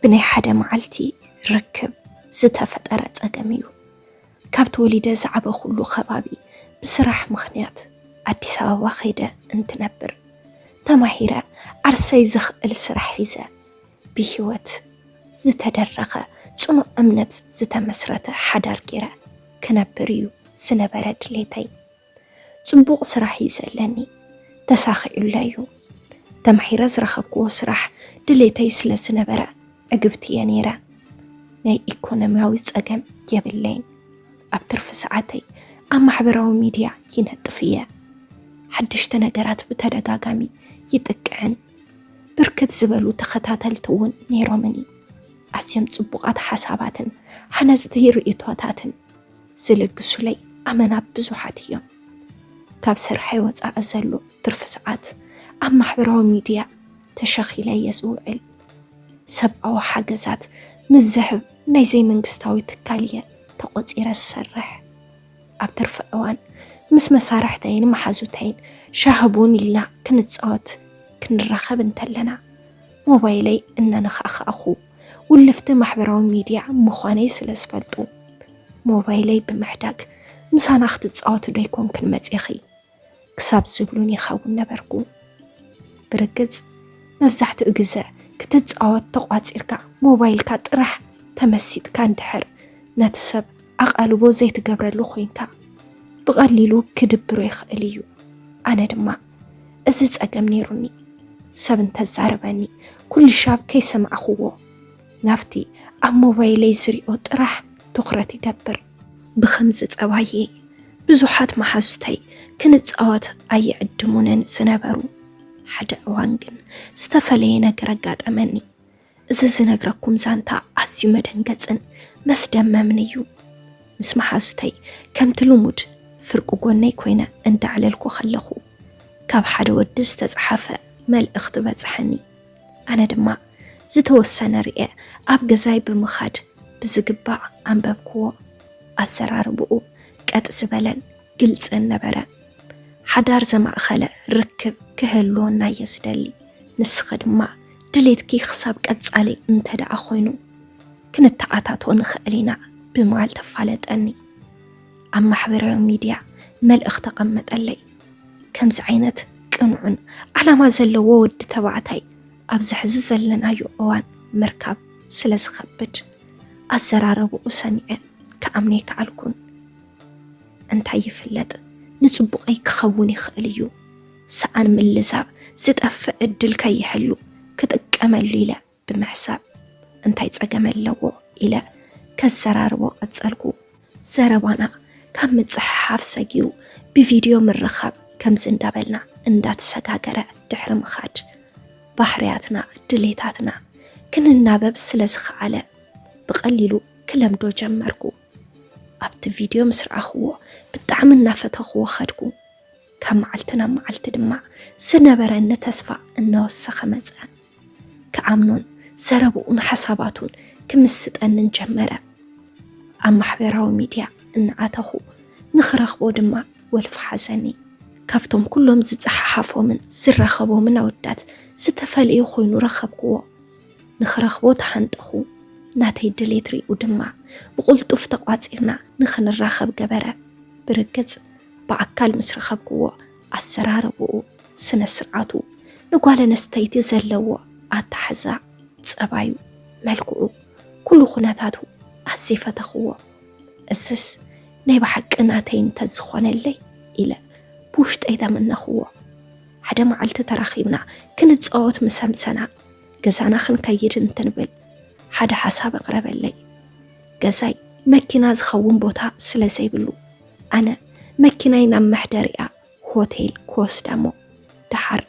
ብናይ ሓደ መዓልቲ ርክብ ዝተፈጠረ ጸገም እዩ። ካብ ተወሊደ ዝዓበኹሉ ከባቢ ብስራሕ ምኽንያት ኣዲስ ኣበባ ከይደ እንትነብር፣ ተማሂረ ዓርሰይ ዘኽእል ስራሕ ሒዘ ብህይወት ዝተደረኸ ጽኑዕ እምነት ዝተመስረተ ሓዳር ገይረ ክነብር እዩ ዝነበረ ድሌተይ። ጽቡቕ ስራሕ እዩ ዘለኒ፣ ተሳኺዑለይ እዩ። ተማሂረ ዝረኸብክዎ ስራሕ ድሌተይ ስለ ዝነበረ ዕግብቲ እየ ነይረ። ናይ ኢኮኖሚያዊ ጸገም የብለይን። ኣብ ትርፊ ሰዓተይ ኣብ ማሕበራዊ ሚድያ ይነጥፍ እየ። ሓደሽቲ ነገራት ብተደጋጋሚ ይጥቅዕን ብርክት ዝበሉ ተኸታተልቲ እውን ነይሮምኒ። ኣዝዮም ጽቡቓት ሓሳባትን ሓነጽቲ ርእይቶታትን ዝልግሱለይ ኣመና ብዙሓት እዮም። ካብ ስርሐይ ወጻኢ ዘሎ ትርፊ ሰዓት ኣብ ማሕበራዊ ሚድያ ተሸኺለ እየ ዝውዕል። ሰብኣዊ ሓገዛት ምስ ዘህብ ናይ ዘይመንግስታዊ ትካል እየ ተቖጺረ ዝሰርሕ። ኣብ ትርፊ እዋን ምስ መሳርሕተይን መሓዙተይን ሻሂ ቡን ኢልና ክንጻወት ክንራኸብ እንተለና፣ ሞባይለይ እናነኻእኻእኹ ውልፍቲ ማሕበራዊ ሚድያ ምዃነይ ስለ ዝፈልጡ፣ ሞባይለይ ብምሕዳግ፣ "ምሳና ክትጻወቲ ዶ ኣይኮንክን መጺኺ?" ክሳብ ዝብሉን ይኸውን ነበርኩ። ብርግጽ፣ መብዛሕትኡ ግዘ ክትጻወት ተቋጺርካ ሞባይልካ ጥራሕ ተመሲጥካ እንድሕር ነቲ ሰብ ኣቓልቦ ዘይትገብረሉ ኮይንካ፣ ብቐሊሉ ክድብሮ ይኽእል እዩ። ኣነ ድማ እዚ ጸገም ነይሩኒ። ሰብ እንተዛረበኒ ኩሉ ሻብ ከይሰማዕኽዎ፣ ናብቲ ኣብ ሞባይለይ ዝሪኦ ጥራሕ ትኹረት ይገብር። ብኸምዚ ጸባየ ብዙሓት መሓዙተይ ክንጻወት ኣይዕድሙንን ዝነበሩ። ሓደ እዋን ግን ዝተፈለየ ነገር ኣጋጠመኒ። እዚ ዝነግረኩም ዛንታ ኣዝዩ መደንገጽን መስደመምን እዩ። ምስ መሓዙተይ ከምቲ ልሙድ ፍርቂ ጎነይ ኮይነ እንዳዕለልኩ ከለኹ፣ ካብ ሓደ ወዲ ዝተጻሓፈ መልእኽቲ በጽሐኒ። ኣነ ድማ ዝተወሰነ ርእየ ኣብ ገዛይ ብምኻድ ብዝግባእ ኣንበብክዎ። ኣዘራርብኡ ቀጥ ዝበለን ግልጽን ነበረ። ሓዳር ዘማእኸለ ርክብ ክህልወና እየ ዝደሊ። ንስኺ ድማ ድሌትኪ ክሳብ ቀጻሊ እንተ ደኣ ኮይኑ፣ ክንተኣታቶ ንኽእል ኢና ብምባል ተፋለጠኒ። ኣብ ማሕበራዊ ሚድያ መልእኽቲ ኣቐመጠለይ። ከምዚ ዓይነት ቅኑዕን ዓላማ ዘለዎ ወዲ ተባዕታይ ኣብዚ ሕዚ ዘለናዮ እዋን ምርካብ ስለ ዝኸብድ፣ ኣዘራርብኡ ሰሚዐ ክኣምኖ ኣይከኣልኩን። እንታይ ይፍለጥ፣ ንጽቡቐይ ክኸውን ይኽእል እዩ። ሰኣን ምልዛብ ዝጠፍእ ዕድል ከይሕሉ ክጥቀመሉ ኢለ ብምሕሳብ፣ እንታይ ጸገም ኣለዎ ኢለ ከዘራርቦ ቀጸልኩ። ዘረባና ካብ ምጽሕሓፍ ሰጊሩ ብቪድዮ ምርኻብ ከምዚ እንዳበልና እንዳተሰጋገረ ድሕሪ ምኻድ፣ ባህርያትና፣ ድሌታትና ክንናበብ ስለ ዝኸኣለ፣ ብቐሊሉ ክለምዶ ጀመርኩ። ኣብቲ ቪድዮ ምስ ረኣኽዎ ብጣዕሚ እናፈተኽዎ ኸድኩ። ካብ መዓልቲ ናብ መዓልቲ ድማ ዝነበረኒ ተስፋ እናወሰኸ መጸ። ክኣምኖን ዘረብኡን ሓሳባቱን ክምስጠንን ጀመረ። ኣብ ማሕበራዊ ሚድያ እናኣተኹ ንኽረኽቦ ድማ ወልፊ ሓዘኒ። ካብቶም ኩሎም ዝጸሓሓፎምን ዝራኸቦምን ኣወዳት ዝተፈለየ ኮይኑ ረኸብክዎ። ንኽረኽቦ ተሃንጠኹ። ናተይ ድሌት ሪኡ ድማ ብቕልጡፍ ተቋጺርና ንኽንራኸብ ገበረ። ብርግጽ ብኣካል ምስ ረኸብክዎ ኣዘራርብኡ፣ ስነ ስርዓቱ፣ ንጓል ኣንስተይቲ ዘለዎ ኣታሕዛ፣ ጸባዩ፣ መልክዑ፣ ኩሉ ኩነታቱ ኣዝየ ፈተኽዎ። እዝስ ናይ ብሓቂ ናተይ እንተዝኾነለይ ኢለ ብውሽጠይ ተመነኽዎ። ሓደ መዓልቲ ተራኺብና ክንጻወት ምስ ኣምሰና፣ ገዛና ክንከይድ እንትንብል ሓደ ሓሳብ ኣቕረበለይ። ገዛይ መኪና ዝኸውን ቦታ ስለ ዘይብሉ፣ ኣነ መኪናይ ናብ መሕደሪኣ ሆቴል ክወስዳ እሞ፣ ደሓር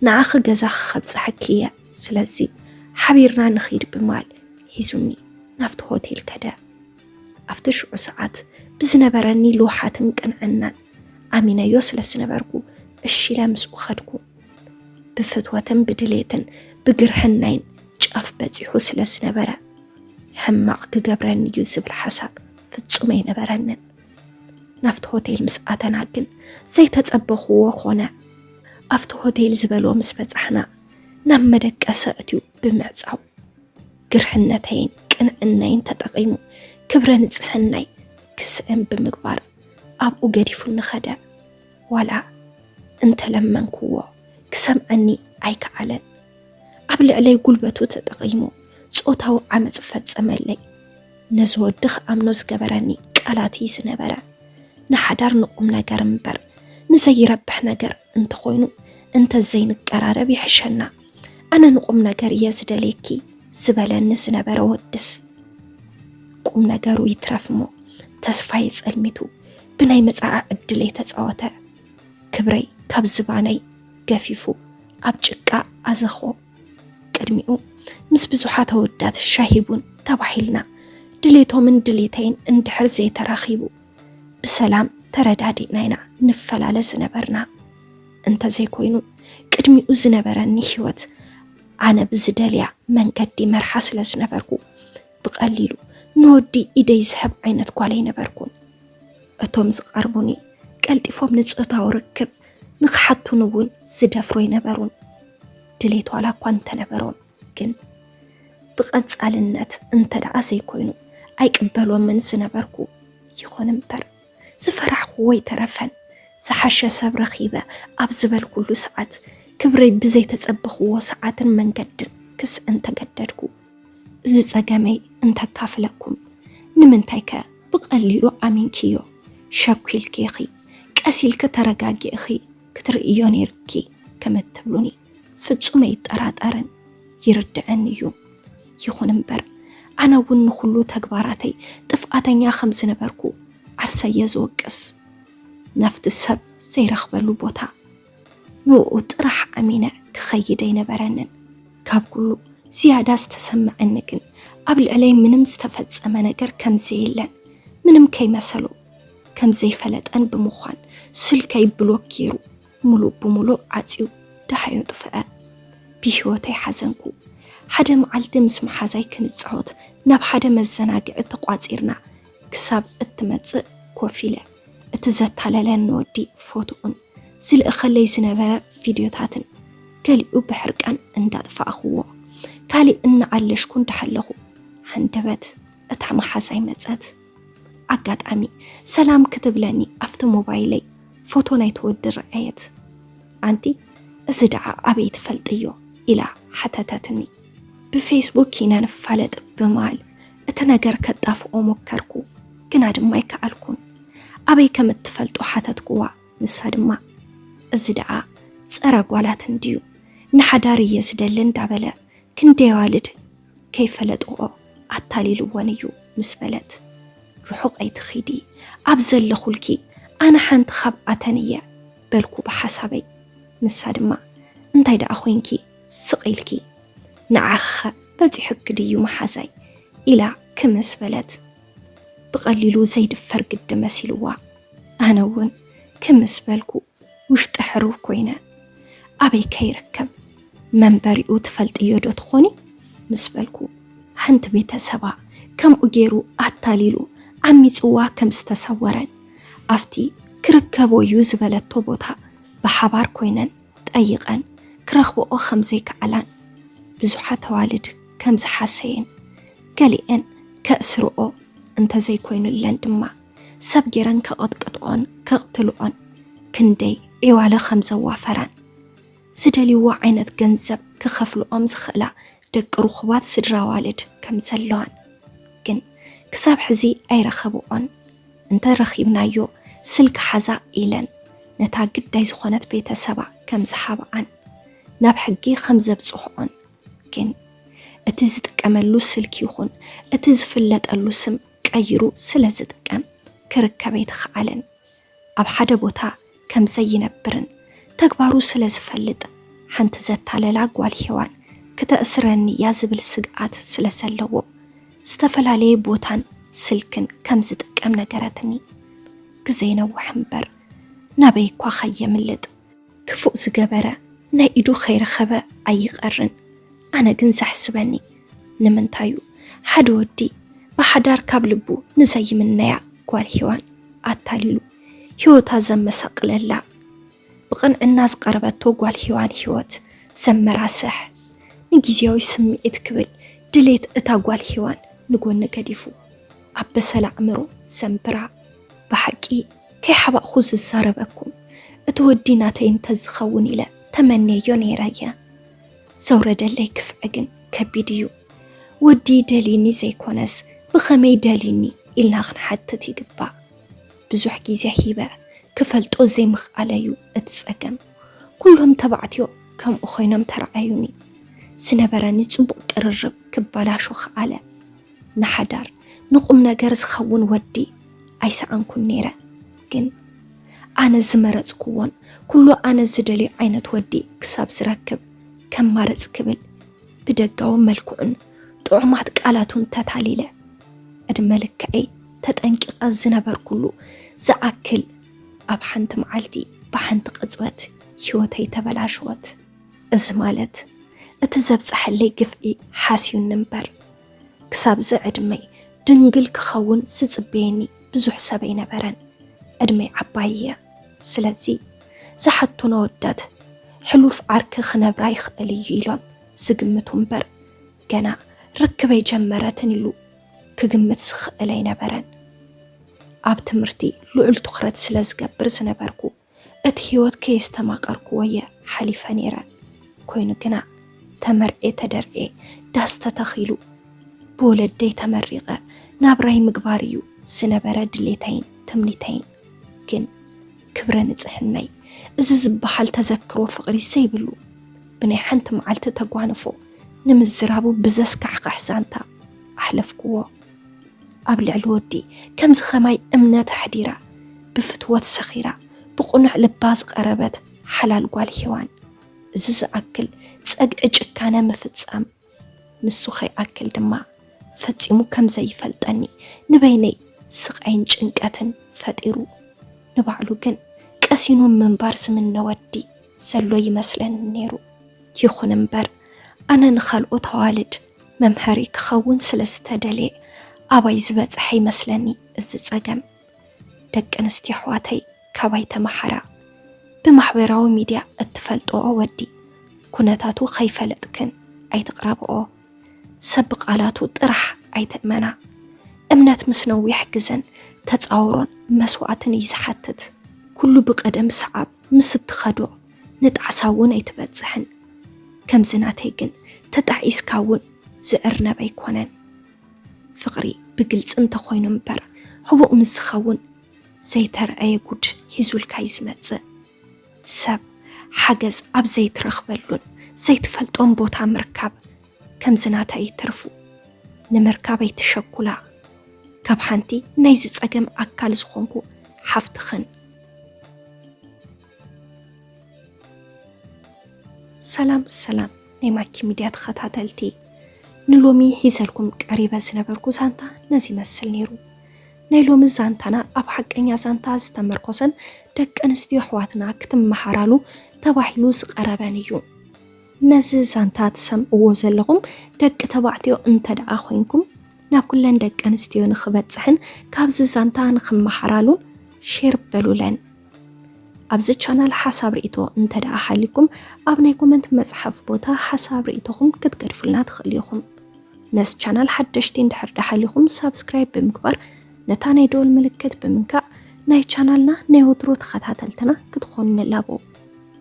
ንዓኺ ገዛኺ ከብጽሐኪ እየ፣ ስለዚ ሓቢርና ንኺድ ብምባል ሒዙኒ ናብቲ ሆቴል ከደ። ኣብቲ ሽዑ ሰዓት ብዝነበረኒ ልውሓትን ቅንዕናን ኣሚነዮ ስለ ዝነበርኩ፣ እሺ ኢለ ምስኡ ኸድኩ። ብፍትወትን ብድሌትን ብግርህናይን ጫፍ በጺሑ ስለ ዝነበረ፣ ሕማቕ ክገብረኒ እዩ ዝብል ሓሳብ ፍጹም ኣይነበረንን። ናብቲ ሆቴል ምስ ኣተና ግን ዘይተጸበኽዎ ኮነ። ኣብቲ ሆቴል ዝበሎ ምስ በጻሕና፣ ናብ መደቀሲ ኣእትዩ ብምዕጻው፣ ግርሕነተይን ቅንዕናይን ተጠቒሙ ክብረ ንጽሕናይ ክስእን ብምግባር ኣብኡ ገዲፉኒ ኸደ። ዋላ እንተለመንክዎ ክሰምዐኒ ኣይከኣለን። ኣብ ልዕለይ ጉልበቱ ተጠቒሙ ጾታዊ ዓመጽ ፈጸመለይ። ነዚ ወዲ ክኣምኖ ዝገበረኒ ቃላቱ እዩ ዝነበረ። ንሓዳር ንቁም ነገር እምበር ንዘይረብሕ ነገር እንተኾይኑ እንተዘይንቀራረብ ይሕሸና። ኣነ ንቁም ነገር እየ ዝደልየኪ ዝበለኒ ዝነበረ ወድስ ቁም ነገሩ ይትረፍ እሞ ተስፋይ ጸልሚቱ ብናይ መጻኢ ዕድለይ ተጻወተ። ክብረይ ካብ ዝባነይ ገፊፉ ኣብ ጭቃ ኣዘኾ። ቅድሚኡ ምስ ብዙሓት ኣወዳት ሻሂ ቡን ተባሂልና ድሌቶምን ድሌተይን እንድሕር ዘይተራኺቡ ብሰላም ተረዳዲእና ኢና ንፈላለ ዝነበርና። እንተዘይኮይኑ ቅድሚኡ ዝነበረኒ ህይወት ኣነ ብዝደልያ መንገዲ መርሓ ስለ ዝነበርኩ ብቐሊሉ ንወዲ ኢደይ ዝህብ ዓይነት ጓል ኣይነበርኩን። እቶም ዝቐርቡኒ ቀልጢፎም ንጾታዊ ርክብ ንኽሓቱን እውን ዝደፍሩ ኣይነበሩን። ድሌት ዋላ እኳ እንተነበሮም ግን ብቐጻልነት እንተ ደኣ ዘይኮይኑ ኣይቅበሎምን ዝነበርኩ። ይኹን እምበር ዝፈራሕክዎ ኣይተረፈን። ዝሓሸ ሰብ ረኺበ ኣብ ዝበልኩሉ ሰዓት ክብረይ ብዘይተጸበኽዎ ሰዓትን መንገድን ክስእን ተገደድኩ። እዚ ጸገመይ እንተካፍለኩም ንምንታይከ ብቐሊሉ ኣሚንክዮ ሸኩ ኢልኪ ኢኺ ቀስ ኢልኪ ተረጋጊእኺ ክትርእዮ ነይርኪ ከም እትብሉኒ ፍጹም ኣይጠራጠርን፣ ይርድኣኒ እዩ። ይኹን እምበር ኣነ እውን ንኹሉ ተግባራተይ ጥፍኣተኛ ከም ዝነበርኩ ዓርሰየ ዝወቅስ ናብቲ ሰብ ዘይረኽበሉ ቦታ ንኡ ጥራሕ ኣሚነ ክኸይድ ኣይነበረንን። ካብ ኩሉ ዝያዳ ዝተሰመዐኒ ግን ኣብ ልዕለይ ምንም ዝተፈጸመ ነገር ከም ዘየለን ምንም ከይመሰሎ ከም ዘይፈለጠን ብምዃን ስልከይ ብሎክ ገይሩ ሙሉእ ብሙሉእ ዓጽዩ ደሃዮ ጥፍአ። ብህይወተይ ሓዘንኩ። ሓደ መዓልቲ ምስ መሓዛይ ክንጻወት ናብ ሓደ መዘናግዒ ተቋጺርና ክሳብ እትመጽእ ኮፍ ኢለ እቲ ዘታለለኒ ወዲ ፎቶኡን ዝልእኸለይ ዝነበረ ቪድዮታትን ገሊኡ ብሕርቃን እንዳጥፋእኽዎ ካሊእ እናኣለሽኩ እንዳሃለኹ ሃንደበት እታ መሓዛይ መጸት። ኣጋጣሚ ሰላም ክትብለኒ ኣብቲ ሞባይለይ ፎቶ ናይቲ ወዲ ረኣየት። ኣንቲ እዚ ደኣ ኣበይ ትፈልጥዮ? ኢላ ሓተተትኒ። ብፌስቡክ ኢና ንፋለጥ ብምባል እቲ ነገር ከጣፍኦ ሞከርኩ፣ ግና ድማ ኣይከኣልኩን። ኣበይ ከም እትፈልጦ ሓተትክዋ፣ ንሳ ድማ እዚ ደኣ ጸረ ጓላት እንድዩ፣ ንሓዳር እየ ዝደሊ እንዳበለ ክንደይ ኣዋልድ ከይፈለጥኦ ኣታሊልወን እዩ ምስ በለት፣ ርሑቕ ኣይትኺዲ፣ ኣብ ዘለኹልኪ ኣነ ሓንቲ ካብኣተን እየ በልኩ ብሓሳበይ። ንሳ ድማ እንታይ ደኣ ኮይንኪ ስቕ ኢልኪ? ንዓኺኸ በጺሑኪ ድዩ መሓዛይ? ኢላ ክምስ በለት። ብቐሊሉ ዘይድፈር ግዲ መሲልዋ። ኣነ እውን ክምስ በልኩ። ውሽጢ ሕሩር ኮይነ፣ ኣበይ ከይርከብ መንበሪኡ ትፈልጥዮ ዶ ትኾኒ? ምስ በልኩ፣ ሓንቲ ቤተሰባ ከምኡ ገይሩ ኣታሊሉ ዓሚጽዋ ከም ዝተሰወረን ኣብቲ ክርከቦ እዩ ዝበለቶ ቦታ ብሓባር ኮይነን ጠይቐን ክረኽብኦ ከም ዘይከኣላን ብዙሓት ኣዋልድ ከም ዝሓሰየን ገሊኤን ከእስርኦ እንተዘይኮይኑለን ድማ ሰብ ገይረን ከቐጥቅጥኦን ከቕትልኦን ክንደይ ዕዋለ ከም ዘዋፈራን ዝደልይዎ ዓይነት ገንዘብ ክኸፍልኦም ዝኽእላ ደቂ ርኹባት ስድራ ኣዋልድ ከም ዘለዋን ግን ክሳብ ሕዚ ኣይረኸብኦን። እንተ ረኺብናዮ ስልኪ ሓዛ ኢለን ነታ ግዳይ ዝኾነት ቤተሰባ ከም ዝሃብኣን ናብ ሕጊ ከም ዘብጽሕኦን ግን እቲ ዝጥቀመሉ ስልኪ ይኹን እቲ ዝፍለጠሉ ስም ቀይሩ ስለ ዝጥቀም ክርከብ ኣይተኸኣለን። ኣብ ሓደ ቦታ ከም ዘይነብርን ተግባሩ ስለ ዝፈልጥ ሓንቲ ዘታለላ ጓል ሄዋን ክተእስረኒ እያ ዝብል ስግኣት ስለ ዘለዎ ዝተፈላለየ ቦታን ስልክን ከም ዝጥቀም ነገረትኒ። ግዜ ይነውሕ እምበር ናበይ እኳ ከየምልጥ ክፉእ ዝገበረ ናይ ኢዱ ከይረኸበ ኣይቐርን። ኣነ ግን ዘሕስበኒ ንምንታዩ ሓደ ወዲ ብሓዳር ካብ ልቡ ንዘይምነያ ጓል ሄዋን ኣታሊሉ ህይወታ ዘመሳቕለላ ብቕንዕና ዝቐረበቶ ጓል ሄዋን ህይወት ዘመራስሕ ንግዜያዊ ስምዒት ክብል ድሌት እታ ጓል ሄዋን ንጎኒ ገዲፉ፣ ኣብ በሰላ ኣእምሮ ዘንብራ። ብሓቂ ከይሓባእኹ ዝዛረበኩም፣ እቲ ወዲ ናተይ እንተዝኸውን ኢለ ተመንየዮ ነይረ እየ። ዘውረደለይ ግፍዒ ግን ከቢድ እዩ። ወዲ ደልዩኒ ዘይኮነስ፣ ብኸመይ ደልዩኒ ኢልና ክንሓትት ይግባእ። ብዙሕ ግዜ ሂበ ክፈልጦ ዘይምኽኣለዩ እቲ ጸገም። ኩሎም ተባዕትዮ ከምኡ ኮይኖም ተረኣዩኒ። ዝነበረኒ ጽቡቕ ቅርርብ ክበላሾ ከኣለ። ንሓዳር ንቁም ነገር ዝኸውን ወዲ ኣይሰኣንኩን ነይረ። ግን ኣነ ዝመረጽኩዎን ኩሉ ኣነ ዝደልዮ ዓይነት ወዲ ክሳብ ዝረክብ ከማርጽ ክብል ብደጋዊ መልክዑን ጥዑማት ቃላቱን ተታሊለ። ዕድመ ልክዐይ ተጠንቂቐ ዝነበርኩሉ ዝኣክል፣ ኣብ ሓንቲ መዓልቲ ብሓንቲ ቅጽበት ህይወተይ ተበላሸወት። እዚ ማለት እቲ ዘብጽሐለይ ግፍዒ ሓስዩኒ እምበር፣ ክሳብዚ ዕድመይ ድንግል ክኸውን ዝጽበየኒ ብዙሕ ሰብ ኣይነበረን። ዕድመይ ዓባይ እየ። ስለዚ ዝሓቱና ወዳት፣ ሕሉፍ ዓርኪ ክነብራ ይኽእል እዩ ኢሎም ዝግምቱ እምበር፣ ገና ርክብ ኣይጀመረትን ኢሉ ክግምት ዝኽእል ኣይነበረን። ኣብ ትምህርቲ ልዑል ትኹረት ስለ ዝገብር ዝነበርኩ፣ እቲ ህይወት ከየስተማቐርኩዎ እየ ሓሊፈ ነይረ። ኮይኑ ግና፣ ተመርዕየ ተደርዕየ፣ ዳስ ተተኺሉ፣ ብወለደይ ተመሪቐ ናብራይ ምግባር እዩ ዝነበረ ድሌተይን ትምኒተይን። ግን ክብረ ንጽህናይ፣ እዚ ዝበሃል ተዘክሮ ፍቕሪ ዘይብሉ፣ ብናይ ሓንቲ መዓልቲ ተጓንፎ ንምዝራቡ ብዘስካሕክሕ ዛንታ ኣሕለፍኩዎ። ኣብ ልዕሊ ወዲ ከምዚ ኸማይ እምነት ኣሕዲራ፣ ብፍትወት ሰኺራ፣ ብቕኑዕ ልባ ዝቐረበት ሓላል ጓል ሄዋን፣ እዚ ዝኣክል ጸግዒ ጭካነ ምፍጻም፣ ንሱ ከይኣክል ድማ ፈጺሙ ከም ዘይፈልጠኒ ንበይነይ ስቓይን ጭንቀትን ፈጢሩ፣ ንባዕሉ ግን ቀሲኑ ምንባር ዝምነ ወዲ ዘሎ ይመስለኒ ነይሩ። ይኹን እምበር፣ ኣነ ንኻልኦት ኣዋልድ መምሃሪ ክኸውን ስለ ዝተደልየ፣ ኣባይ ዝበጽሐ ይመስለኒ እዚ ጸገም። ደቂ ኣንስትዮ ኣሕዋተይ ካባይ ተመሃራ። ብማሕበራዊ ሚድያ እትፈልጥኦ ወዲ ኩነታቱ ከይፈለጥክን ኣይትቕረብኦ። ሰብ ብቓላቱ ጥራሕ ኣይትእመና። እምነት ምስ ነዊሕ ግዘን ተጻውሮን መስዋእትን እዩ ዝሓትት። ኩሉ ብቐደም ሰዓብ ምስ እትኸዶ ንጣዕሳ እውን ኣይትበጽሕን። ከምዚ ናተይ ግን ተጣዒስካ እውን ዝእርነብ ኣይኮነን። ፍቕሪ ብግልጺ እንተኾይኑ እምበር፣ ህቡእ ምስ ዝኸውን ዘይተረኣየ ጉድ ሒዙልካ እዩ ዝመጽእ። ሰብ ሓገዝ ኣብ ዘይትረኽበሉን ዘይትፈልጦን ቦታ ምርካብ ከምዚ ናተይ ትርፉ ንምርካብ ኣይትሸኩላ። ካብ ሓንቲ ናይዚ ጸገም ኣካል ዝኾንኩ ሓፍትኽን። ሰላም ሰላም ናይ ማኪ ሚድያ ተኸታተልቲ፣ ንሎሚ ሒዘልኩም ቀሪበ ዝነበርኩ ዛንታ ነዚ ይመስል ነይሩ። ናይ ሎሚ ዛንታና ኣብ ሓቀኛ ዛንታ ዝተመርኮሰን ደቂ ኣንስትዮ ኣሕዋትና ክትመሃራሉ ተባሂሉ ዝቐረበን እዩ። ነዚ ዛንታ ትሰምዕዎ ዘለኹም ደቂ ተባዕትዮ እንተ ደኣ ኮይንኩም፣ ናብ ኩለን ደቂ ኣንስትዮ ንኽበጽሕን ካብዚ ዛንታ ንኽመሃራሉን ሼር በሉለን። ኣብዚ ቻናል ሓሳብ ርእይቶ እንተ ደኣ ሃሊኩም፣ ኣብ ናይ ኮመንት መጽሓፍ ቦታ ሓሳብ ርእይቶኹም ክትገድፉልና ትኽእሉ ኢኹም። ነዚ ቻናል ሓደሽቲ እንድሕር ደኣ ሃሊኹም፣ ሳብስክራይብ ብምግባር ነታ ናይ ደወል ምልክት ብምንካእ ናይ ቻናልና ናይ ወትሩ ተኸታተልትና ክትኾኑ ንላቦ።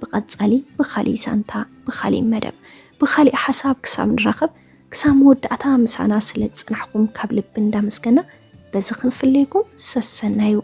ብቐጻሊ ብኻሊእ ዛንታ፣ ብኻሊእ መደብ፣ ብኻሊእ ሓሳብ ክሳብ ንራኸብ፣ ክሳብ መወዳእታ ምሳና ስለ ዝጸናሕኩም ካብ ልቢ እንዳመስገና፣ በዚ ክንፍለየኩም ሰሰናዩ።